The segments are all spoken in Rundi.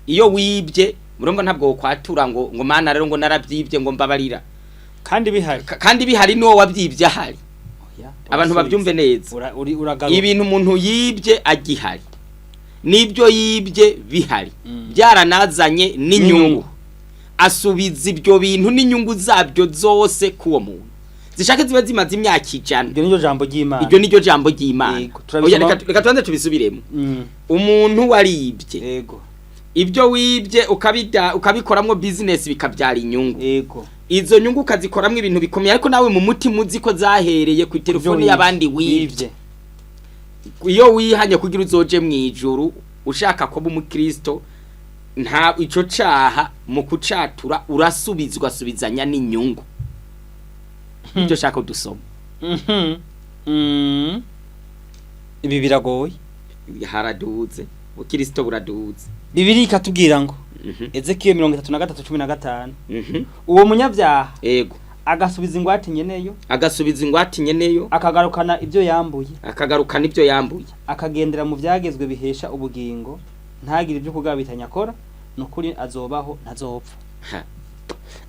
Iyo wibye, murumva, ntabwo wokwatura ngo "Mana rero", ngo "Narabyibye", ngo "Mbabarira". Kandi bihari. Kandi bihari, n'uwo wabyibye ahari. Oya, Abantu babyumve neza. Uragaruka. Ibintu umuntu yibye agihari, n'ibyo yibye bihari, byaranazanye n'inyungu, asubiza ibyo bintu n'inyungu zabyo zose k'uwo muntu, zishake ziba zimaze imyaka 100. Iryo niryo jambo ry'Imana. Iryo niryo jambo ry'Imana. Yego, turabisoma. Oya, reka tubanze tubisubiremo. Umuntu waribye, ibyo wibye ukabida, ukabikoramwo business, bikabyara inyungu, izo nyungu ukazikoramwo ibintu bikomeye, ariko nawe mu mutima uzi ko zahereye ku telefone Ibyo y'abandi wibye. Iyo wihanye kugira uzoje mu ijuru, ushaka kuba umukristo, nta ico caha mu kucatura urasubizwa, asubizanya n'inyungu. Ibyo shaka dusoma. Ibi biragoye. Haraduze, ubukristo buraduze. Bibiliya ikatubwira ngo, Ezekiel 33:15, uwo munyabyaha agasubiza ingwate nyeneyo, Agasubiza ingwate nyeneyo, akagarukana ibyo yambuye, akagarukana ibyo yambuye, akagendera mu byagezwe bihesha ubugingo, ntagire ibyo kugabitanya akora, ni ukuri azobaho, ntazopfa.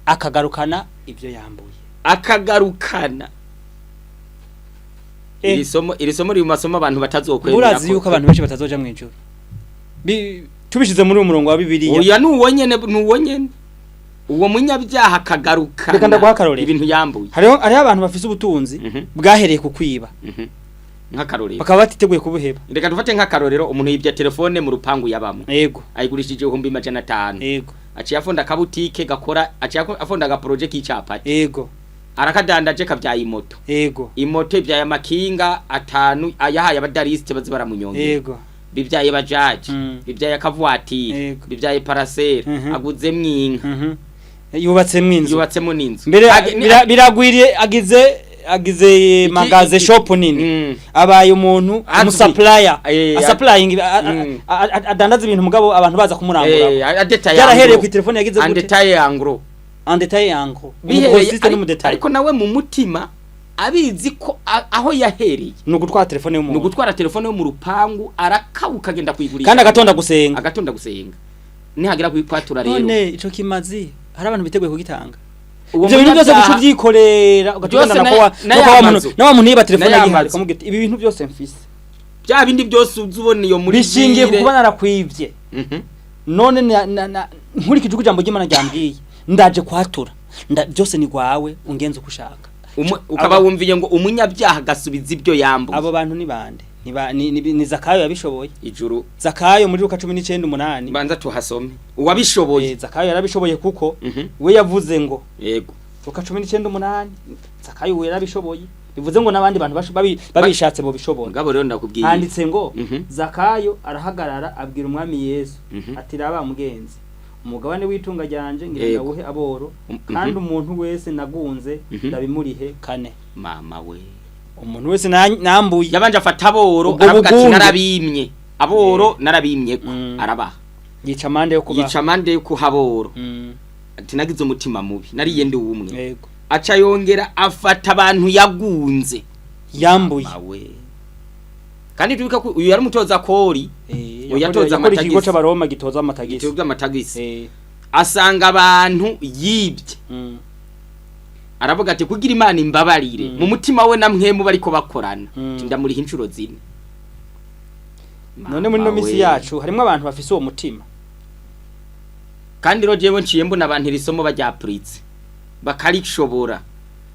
Akagarukana ibyo yambuye. Akagarukana. Iri somo riri mu masomo abantu batazokwemera. Urazi yuko abantu benshi batazoja mu ijuru, tubishize muri uyu murongo wa Bibiliya. Oya, ni uwo nyene, ni uwo nyene, uwo munyabyaha akagarukana Reka ndaguha akarorero. ibintu yambuye. Hariho abantu bafise ubutunzi bwahereye ku kwiba, Nk'akarorero? bakaba batiteguye kubuheba. Reka dufate nk'akarorero: umuntu yibye telefone mu rupangu yabamwe, ayigurishije 500,000. Aciye afonda akabutike gakora, aciye afonda agaprojet k'icapati, arakadandaje, kavyaye imoto. Imoto ibyaye amakinga atanu, ayahaye abadarisite baze baramunyongera. Bibyaye bajaji, bibyaye akavuwatiri, bibyaye parasera, aguzemwo inka. Yubatsemwo inzu. Yubatsemo n'inzu. Mbere biragwiriye, agize magasin, shop nini, abaye umuntu Azwi. umusupplier, asupplying, adandaza ibintu, mugabo abantu baza kumurangura. Adetaye. Byarahereye ku telefone yagize gute? En détail, en gros. En détail, en gros. Bihereye Umugrossiste n'umudetail. Ariko nawe mu mutima abizi ko aho yahereye ni ugutwara telefone ni y'umuntu. ugutwara telefone yo mu rupangu, arakabuka, agenda kuyigurisha. Kandi agatonda gusenga. Agatonda gusenga, nihagira kuyikwatura rero. None ico kimazi hari abantu biteguye kugitanga? Uwo Ivyo bintu byose munyabyaha- guca ubyikorera, Byose ugatugana na no kwa ya wa muntu, mazu. na wa muntu yiba telefone Na ya agihari, mazu. ukamubwira ati: "Ibi bintu byose mfise Bya bindi byose uzi ubona iyo muri bishingiye ku ville. kuba narakwivye. None nkurikije uko ijambo ry'Imana ryambwiye, ndaje kwatura. Byose ni gwawe, ungenze uko ushaka." Ukaba wumviye ngo umunyabyaha agasubiza ibyo yambuye. Abo bantu ni bande? Ni ba- ni, ni, ni Zakayo yabishoboye. Ijuru. Zakayo muri Luka 19:8. Banza tuhasome, uwabishoboye. Zakayo yarabishoboye kuko we yavuze ngo, Luka 19:8, Zakayo we yarabishoboye, bivuze ngo n'abandi bantu babishatse bo bishobora. Mugabo rero ndakubwiye. Handitse ngo: Zakayo arahagarara, abwira Umwami Yesu ati: "Raba mugenzi, umugabane w'itunga ryanje ngira ndawuhe aboro, kandi umuntu wese nagunze ndabimurihe kane." Mama we! Umuntu wese nambuye. Yabanje afata aboro, Ubwo aravuga ati: bugunge. "Narabimye aboro, narabimye ko." Arabaha. Yica amande yo kuba Yica amande yo kuha aboro, ati: "Nagize umutima mubi, nariye ndi umwe." Aca yongera afata abantu yagunze, Yambuye. Mama we! Kandi tubika ko uyu yari umutoza kori. Uyu yatoza Yakora ikigo amatagisi. c'Abaroma gitoza amatagisi. Igitego by'amatagisi. Asanga abantu yibye, aravuga ati: "Kugira Imana imbabarire." Mu mutima we na mwemu bariko bakorana, ati: "Ndamuriha inshuro zine." None muri no Mama misi we. yacu harimwo abantu bafise uwo mutima? Kandi rero jewe nciye mbona abantu iri somo baryapuritse bakarishobora,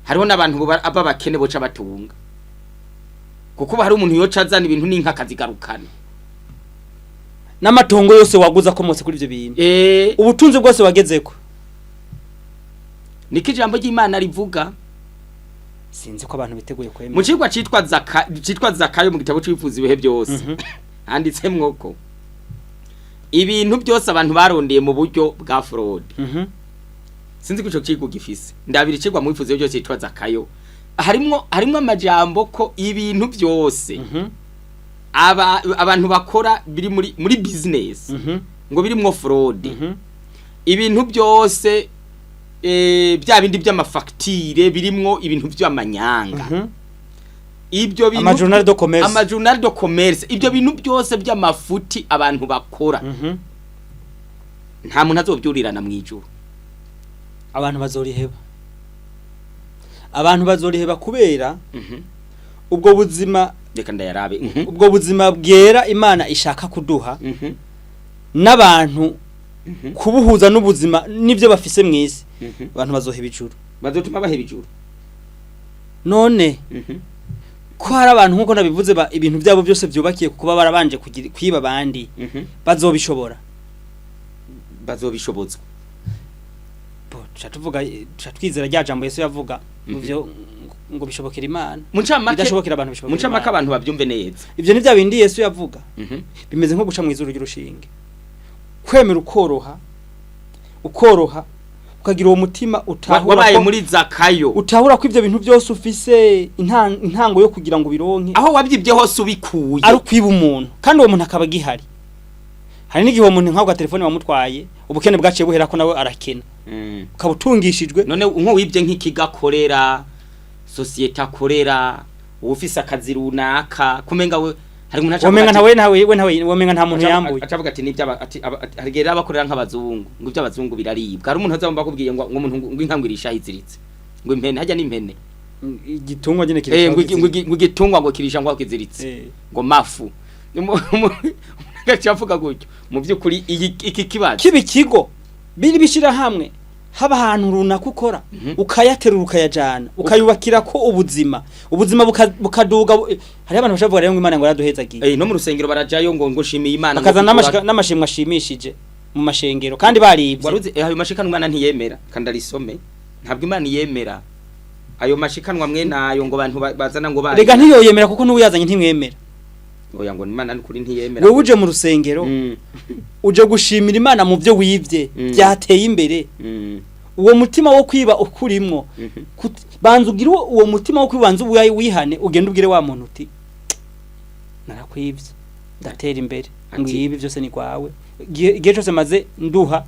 hariho n'abantu b'abakene boca batunga, kuko ubu hari umuntu yoca azana ibintu n'inka akazigarukana. N'amatongo yose waguze akomotse kuri ivyo bintu, ubutunzi bwose wagezeko. Niko ijambo ry'Imana rivuga. Sinzi ko abantu biteguye kwemera. Mu cigwa citwa Zakayo mu gitabo c'Uwifuza Ibihe Byose, handitsemwo ko ibintu byose abantu barondeye mu buryo bwa fraude, sinzi ko ico cigwa gifise, ndabira icigwa mu Wifuza byose citwa Zakayo, harimwo amajambo ko ibintu byose abantu bakora biri muri business, ngo birimwo fraude, ibintu byose, bya bindi by'amafacture birimwo ibintu by'amanyanga, ibyo bintu, Amajournal de commerce. Amajournal de commerce, ibyo bintu byose by'amafuti abantu bakora. Nta muntu azobyurirana mu ijuru. Abantu bazoriheba, abantu bazoriheba kubera ubwo buzima. Reka ndayarabe. Ubwo buzima bwera Imana ishaka kuduha n'abantu kubuhuza n'ubuzima n'ibyo bafise mu isi, abantu bazoheba ijuru. Bazotuma baheba ijuru. None ko hari abantu, nk'uko nabivuze, ibintu byabo byose byubakiye ku kuba barabanje kwiba abandi, bazobishobora? Bazobishobozwa. Bo, tuca tuvuga, tuca twizera rya jambo Yesu yavuga mu byo ngo bishobokera Imana. Mu ncamake, bidashobokera abantu mu bishobokera ncamake, Imana. abantu babyumve neza. Ibyo ni bya bindi Yesu yavuga, bimeze nko guca mu izuru ry'urushinge. Kwemera ukoroha, ukoroha, ukagira uwo mutima utahura Wabaye muri Zakayo. Utahura ko ibyo bintu byose ufise intango yo kugira ngo ubironke aho wabyibye hose ubikuye ari ukwiba umuntu, kandi uwo muntu akaba agihari. Hari n'igihe uwo muntu nk'ako gatelefone wamutwaye, ubukene bwaciye buhera ko nawe arakena, ukaba utungishijwe. None nk'uwibye nk'ikigakorera sosiyete, akorera uwufise akazi runaka, kumenga we hari umuntu aca Womenga avuga ntawe ntawe we ntawe, womenga nta muntu yambuye. Acavuga ati nibyo, ati hari igihe rero abakorera nk'abazungu ngo iby'abazungu biraribwa. Hari umuntu azaba bakubwiye ngo umuntu ngo inka ngo irisha iziritse, ngo impene hajya n'impene. Igitungwa nyine. Ngo igitungwa ngo kirisha ngo kiziritse, ngo mafu. Agaca avuga gutyo. Mu by'ukuri iki kibazo kiba ikigo biri bishyira hamwe, haba ahantu runaka ukora, ukayaterura, ukayajana, ukayubakira ko ubuzima, ubuzima bukaduga. Hariho abantu bashobora kuvuga rero ngo Imana ngo yaraduhezagiye. No mu rusengero barajayo ngo nshimiye Imana ngo Bakazana n'amashimwe ashimishije mu mashengero kandi baribye. Waruzi ayo mashikanwa Imana ntiyemera? Kandi arisome, ntabwo Imana yemera ayo mashikanwa mwe nayo ngo abantu bazana ngo bari. Rega ntiyoyemera, kuko n'uwuyazanye ntimwemera. Oya, ngo Imana n'ukuri ntiyemera. Wowe uje mu rusengero, uje gushimira Imana mu byo wibye byateye imbere. Uwo mutima wo kwiba ukurimwo, banza ugire uwo mutima wo kwiba, banza wihane, ugende ubwire wa muntu uti: "Narakwibye, ndatera imbere." Ngo ibi byose ni kwawe. Igihe cyose maze nduha,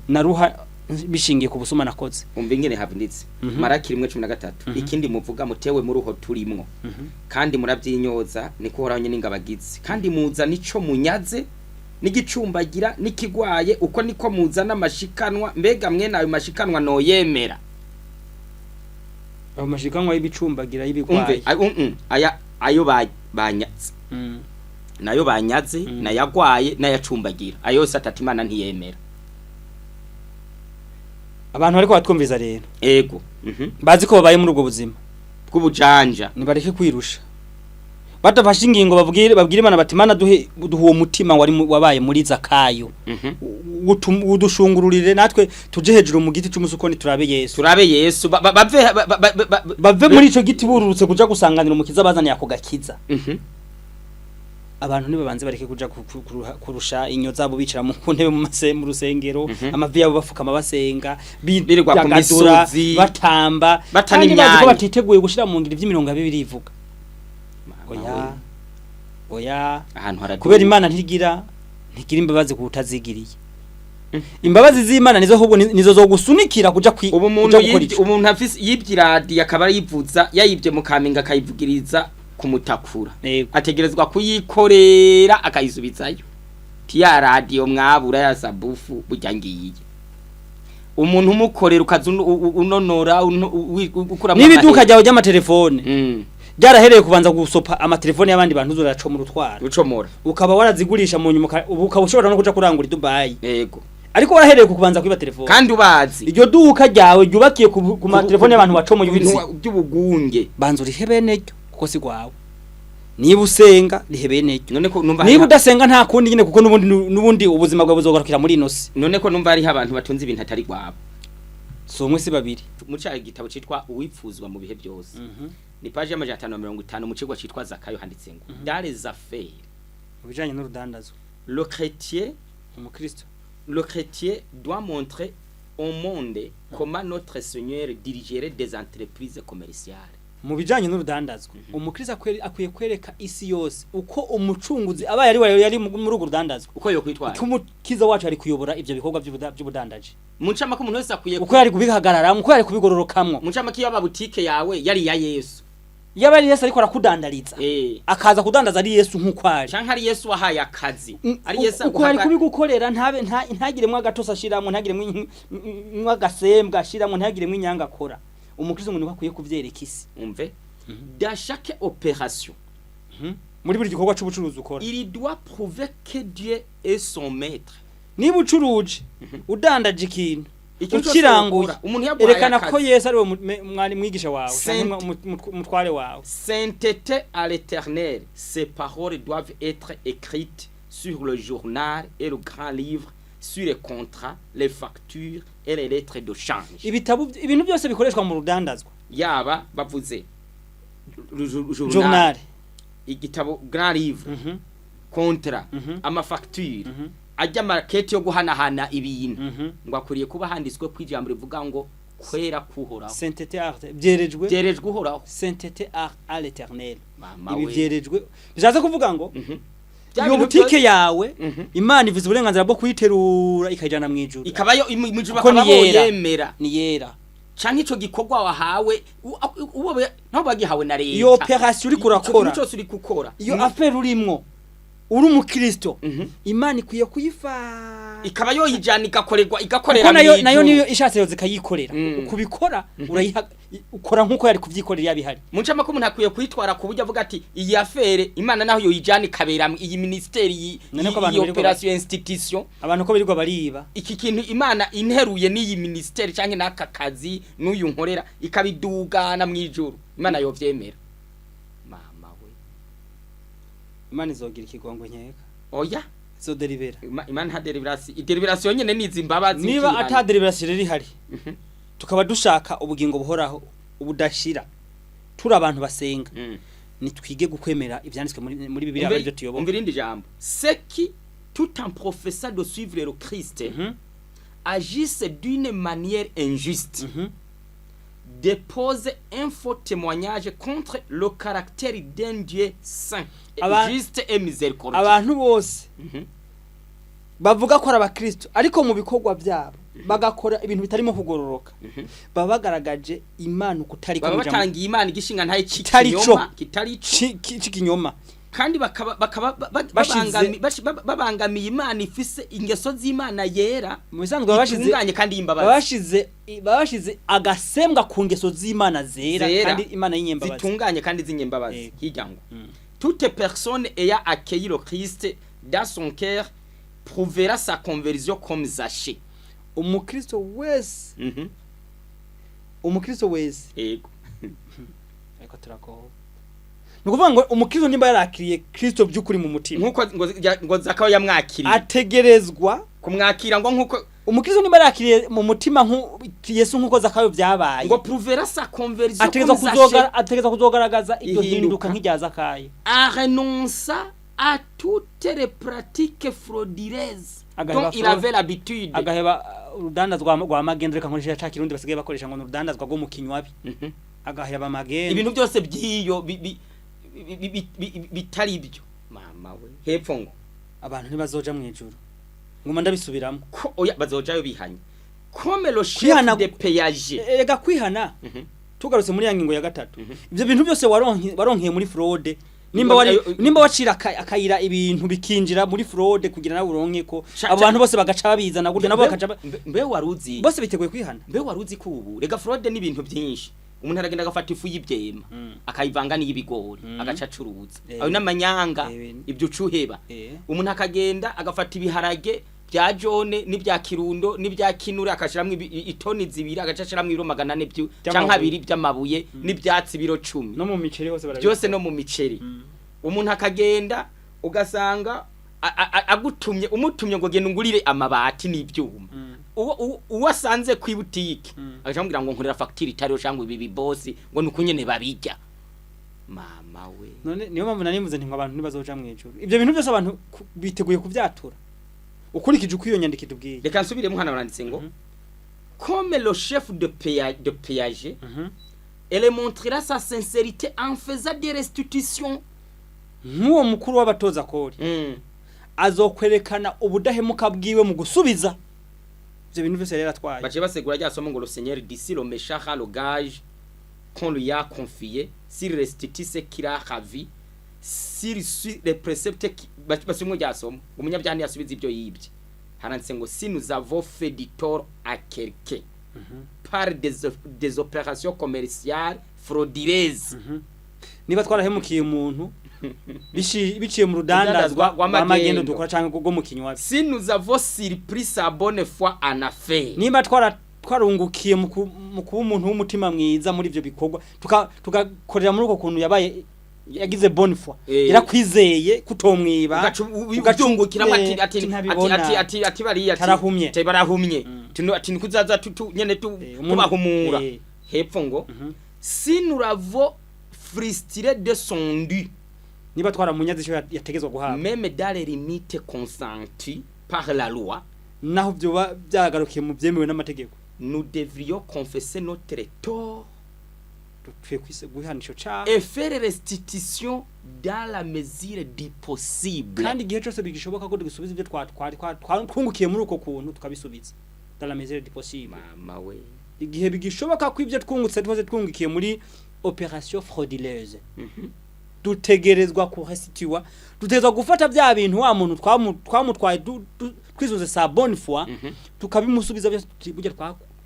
naruha bishingiye ku busuma nakoze. Umva ingene havunitse. Maraki 1:13. Ikindi muvuga mutewe muri uho turimwo kandi murabyinyoza, niko Uhoraho nyine ingabagize, kandi muza nico munyaze n'igicumbagira n'ikigwaye, uko niko muzana amashikanwa. Mbega mwene ayo mashikanwa noyemera? Ayo mashikanwa y'ibicumbagira, Umve, y'ibigwaye. Aya ayo banyaze, nayo banyaze, nayagwaye, n'ayacumbagira, ayo yose atatu Imana ntiyemera. Abantu bariko batwumviza rero, Ego. Bazi ko babaye muri ubwo buzima bw'ubujanja, nibareke kwirusha. Batafashe ingingo, babwire Imana bati: "Imana, duhe, duhe uwo mutima wari wabaye muri Zakayo, udushungururire natwe tuje hejuru mu giti c'umusukoni turabe Yesu." Turabe Yesu, bave Bave muri ico giti bururutse kuja gusanganira umukiza bazaniye ako gakiza. Abantu nibabanze bareke kuja kurusha inyo zabo bicara mu ku ntebe mu rusengero, amavi yabo bafukama basenga, Birirwa ku bidagadura, misozi, batamba, bata kandi bazi ko n'imyanya. batiteguye gushira mu ngiro ivy'imirongo ya Bibiliya ivuga. Oya, oya. Ahantu haraduga. Kubera Imana ntigira imbabazi ku utazigiriye. Imbabazi z'Imana nizo ahubwo nizo zo gusunikira kuja Ubu umuntu kuja gukora yibye ico. Umuntu afise yibye iradiyo, akaba yivuza yayibye mu Kamenge, akayivugiriza kumutakura, ategerezwa kuyikorera akayisubizayo. Ti ya radiyo mwabura ya sabufu burya ngiye. Umuntu umukorera ukaza unonora ukuramo Niba iduka amahera. ryawe ry'amatelefone ryarahereye kubanza gusopa amatelefone y'abandi bantu, uzuracomora utwara, ucomora, ukaba warazigurisha mu nyuma, ubu ukaba ushobora no kuja kurangura i Dubai, Yego. ariko warahereye ku kubanza kwiba telefone, Kandi ubazi iryo duka ryawe ryubakiye ku matelefone y'abantu wacomoye, ku bintu uzi by'ubugunge, banza urihe bene ryo, kuko si rwawe. Niba usenga, rihe bene ryo. None ko numva Niba udasenga, nta kundi nyine, kuko n'ubundi ubuzima bwawe buzogarukira muri ino si. None ko numva hariho abantu batunze ibintu atari rwabo? Si umwe, si babiri. Mu ca igitabo citwa Uwipfuzwa mu bihe byose, ni paji y'550, mu cigwa citwa Zakayo, handitse ngo: "Dans les affaires", Mu bijanye n'urudandazwa, le chrétien, umukristo, le chrétien doit montrer au monde comment notre Seigneur dirigerait des entreprises commerciales. Mu bijanye n'urudandazwa, umukristo akwiye kwereka isi yose uko umucunguzi abaye ari we yari muri urwo rudandazwa, Uko yo kwitwara, uko umukiza wacu ari kuyobora ivyo bikorwa by'ubudandaji, mu ncamake umuntu wese akwiye uko yari kubihagararamwo, uko yari kubigororokamwo. Mu ncamake iyo aba butike yawe yari iya Yesu, Yaba ari Yesu ariko arakudandariza, akaza kudandaza ari Yesu nk'uko ari, canke ari Yesu wahaye akazi, ari Yesu uko ari aguhaga- kubigukorera, ntabe ntagiremwo agatose ashiramo, ntagiremwo agasembwa ashiramo, ntagiremwo inyanga akora. Umukristo ngo niko akwiye kuvyereka isi. Umve, dans chaque opération, Muri buri gikorwa c'ubucuruzi ukora, il doit prouver que Dieu est son maître. Niba ucuruje, udandaje ikintu, Ikintu cyose ukiranguye, ukora, umuntu yaguhaye erekana ko akazi. Yesu ari we mwari mwigisha wawe Saint- canke umutware wawe. Sainteté à l'Éternel, ces paroles doivent être écrites sur le journal et le grand livre, sur les contrats, les factures et les lettres de change. Ibitabo, ibintu byose bikoreshwa mu rudandazwa, Yaba bavuze journal, journal, igitabo, grand livre, contrat, amafacture, ajya amakete yo guhanahana ibintu, ngo akwiriye kuba handitswe ko ijambo rivuga ngo kwera kuhoraho. Sainteté à, byerejwe. Byerejwe Uhoraho. Sainteté à l'Éternel. Mama Ibi we. byerejwe bishatse kuvuga ngo Bya iyo bintu butike byose- yawe, Imana ivuze uburenganzira bwo kuyiterura ikayijana mu ijuru. Ikabayo mu ijuru, Kuko bakaba ni yera. boyemera. Ni yera. Canke ico gikorwa wahawe, uwo naho bagihawe na leta, Iyo operation uriko Ico urakora, kintu cyose uri gukora, iyo affaire urimwo uri umukristo, Imana ikwiye kuyifata, ikaba yoyijana igakorerwa, igakorera kuko nayo mu nayo ijuru. niyo ishatse yoza ikayikorera. Ukubikora urayiha, ukora nkuko yari kuvyikorera yabihari. Mu ncamake, umuntu akwiye kwitwara ku buryo avuga ati iyi affaire Imana naho yoyijana ikabera iyi ministeri, iyi None ko abantu iyi birirwa operation, institution. Abantu ko birirwa bariba. Iki kintu Imana interuye n'iyi ministeri canke n'aka kazi n'uyu nkorera, ikabidugana mu ijuru, Imana yovyemera? Mama we. Imana izogira ikigongo nkeka. Oya. Izoderibera. Imana nta délibération, idélibération nyene nizi imbabazi Niba ukihana. ata délibération rero ihari, tukaba dushaka ubugingo buhoraho ubudashira, turi abantu basenga, nitwige gukwemera ivyanditswe muri Bibiliya, arivyo tuyoboka. Umva irindi jambo: ceux qui, tout en professant de suivre le Christ, agissent d'une manière injuste déposent un faux témoignage contre le caractère d'un Dieu saint, juste et miséricordieux. Abantu bose bavuga ko ari abakristo, ariko mu bikorwa byabo bagakora ibintu bitarimo kugororoka, baba bagaragaje Imana ukutari. Baba batangiye Imana igishinga ntaye Kitari co. c'ikinyoma, kitari co. C'ikinyoma. Kandi bakaba babangamiye Imana ifise ingeso z'Imana yera, Mu bisanzwe baba bashize itunganye kandi y'imbabazi. Baba bashize agasembwa ku ngeso z'Imana zera, Zera. kandi Imana y'inyembabazi. Zitunganye kandi z'inyembabazi. Hirya ngo toute personne ayant accueilli le Christ dans son cœur prouvera sa conversion comme Zachée. Umukristo wese, umukristo wese, ariko turagowe. Ni ukuvuga ngo umukristo nimba yarakiriye Kristo by'ukuri mu mutima, Nkuko ngo Zakayo yamwakiriye, ategerezwa kumwakira ngo nkuko umukristo nimba yarakiriye mu mutima Yesu nkuko Zakayo byabaye, ngo prouvera sa conversion ategerezwa comme Zachée ategerezwa kuzogaragaza iryo Ihinduka. hinduka nk'irya Zakayo, en renonçant à toutes les pratiques frauduleuses Agaheba dont il avait l'habitude. Agaheba urudandazwa rwa magendo. Reka nkoresha ca kirundi basigaye bakoresha ngo ni urudandazwa rwo mu kinywabi. Agaheba magendo. Ibintu byose by'iyo bitari byo. Mama we, hepfo ngo Abantu ntibazoja mu ijuru, nguma ndabisubiramo. Ko oya, bazojayo bihanye, comme le chef Kwihana- de péage. Erega kwihana, tugarutse muri ya ngingo ya gatatu, ibyo bintu byose waronkeye muri fraude, nimba wari nimba wacira akayira ibintu bikinjira muri fraude kugira nawe uronke ko abo bantu bose bagaca babizana gutyo, nabo bakaca Mbe waruzi bose biteguye kwihana. Mbe waruzi ko ubu rega fraude n'ibintu byinshi? Umuntu aragenda agafata ifu y'ibyema, akayivanga n'iy'ibigori, agaca acuruza. Ayo n'amanyanga. Ibyo ucuheba. Umuntu akagenda agafata ibiharage bya jaune n'ibya kirundo n'ibya kinure, akashiramwo itoni 2, agaca ashiramwo ibiro 400 By'amabuye. canke abiri by'amabuye n'ibyatsi biro 10. No mu miceri hose barabikora. Byose, no mu miceri. Umuntu akagenda ugasanga agutumye, umutumye ngo genda ungurire amabati n'ibyuma, uwo asanze ku ibutike, agaca amubwira ngo nkorera facture itariyo, cyangwa ibi bibosi ngo ni ukunyene babijya. Mama we. None niyo mpamvu nari mvuze nti ngo abantu ntibazoja mu ijuru. Ibyo bintu byose abantu biteguye kubyatura ukurikije uko iyo nyandiko itubwiye. Reka nsubiremo hano, baranditse ngo comme le chef de péage, elle montrera sa sincérité en faisant des restitutions. Nk'uwo mukuru w'abatoza kori, azokwerekana ubudahemuka bwiwe mu gusubiza ibyo bintu byose yari yaratwaye. Baciye basegura rya somo ngo le Seigneur dit: si le méchant rend le gage qu'on lui a confié, s'il restitue ce qu'il a ravi, s'il suit les préceptes qui basumwe ryasoma, umunyabyaha ntiyasubiza ibyo yibye. Haranditse ngo si nous avons fait du tort à quelqu'un par des opérations commerciales frauduleuses, Niba twarahemukiye umuntu biciye mu rudandazwa rudandazwa rw'amagendo. rw'amagendo dukora cyangwa rwo mu kinywabi, si nous avons surpris sa bonne foi en affaires, nimba twarungukiye mu kuba umuntu w'umutima mwiza muri ivyo bikorwa, tugakorera muri uko kuntu yabaye yagize bonne foi, yarakwizeye kutomwiba, ugaca ubyungukiramo, ati ati ati ntabibona. ati bariya ati Tarahumye. ati barahumye. Ati nikuzaza tu nyene tu tubahumura. Hepfo ngo si nous l'avons frustré de son dû, Niba twaramunyaze ico yategezwa guhabwa, même dans les limites consenties par la loi, naho vyoba byagarukiye mu byemewe n'amategeko, nous devrions confesser notre tort dukwiye guhana ico caha et faire restitution dans la mesure du possible. Kandi igihe cyose bigishoboka ko dusubiza ibyo twungukiye muri uko kuntu, tukabisubiza dans la mesure du possible. Mama we! Igihe bigishoboka ko ibyo twungutse twose twungukiye muri opération frauduleuse, dutegerezwa kuresitiwa, dutegerezwa gufata bya bintu wa muntu twamutwaye twisunze sa bonne foi, tukabimusubiza byose, tuti burya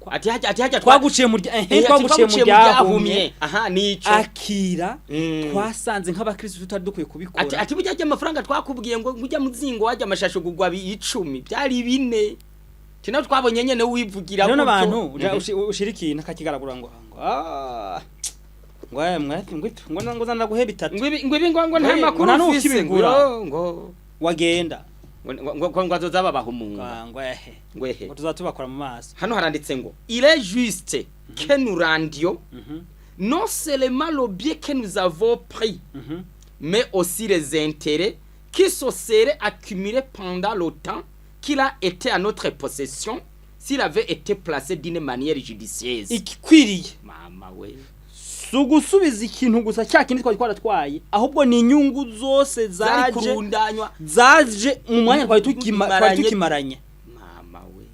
Ati hajya twaguciye mu ati twaguciye mu ryahumye, aha nico. Akira, twasanze nk'abakristo tutari dukwiye kubikora. Ati burya ajya amafaranga twakubwiye ngo ujya muzingo wajya amashasho kugwa 10 byari 4, tino twabonye nyene wivugira Rero gutyo. n'abantu uja ushira ikintu akakigaragura ngo ah, ngo aya ngo ngo ngo ndaguhe 3. Ngo ibi ngo nta makuru ngo nta ufise ngo n'ukibigura. Ngo Wagenda ngo azoza babahumunga. Ngo ehe. Ngo ehe. Ngo tuzatubakora mu maso. Hano haranditse ngo il est juste que nous rendions non seulement le bien que nous avons pris, mais aussi les intérêts qui se seraient accumulés pendant le temps qu'il a été à notre possession s'il avait été placé d'une manière judicieuse. Igikwiriye Mama we! Si ugusubiza ikintu gusa cya kindi twari twaratwaye, ahubwo ni inyungu zose Zari zaje kurundanywa zaje mu mwanya twari Tukimaranye. tukimaranye. Mama we!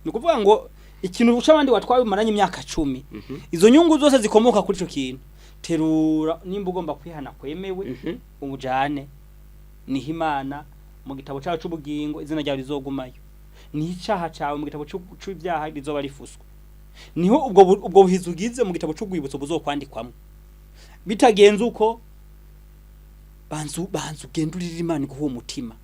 Ni ukuvuga ngo ikintu c'abandi watwaye umaranye imyaka 10, izo nyungu zose zikomoka kuri ico kintu, terura nimba ugomba kwihana kwemewe, umujane niho Imana mu gitabo cyawe c'ubugingo izina ryawe rizogumayo, niho icaha cawe mu gitabo c'ibyaha rizoba rifuswe, niho ubwo buhizi ugize mu gitabo c'urwibutso buzokwandikwamo. Bitagenze uko, banzu banzu ugenda urira Imana iguha uwo mutima.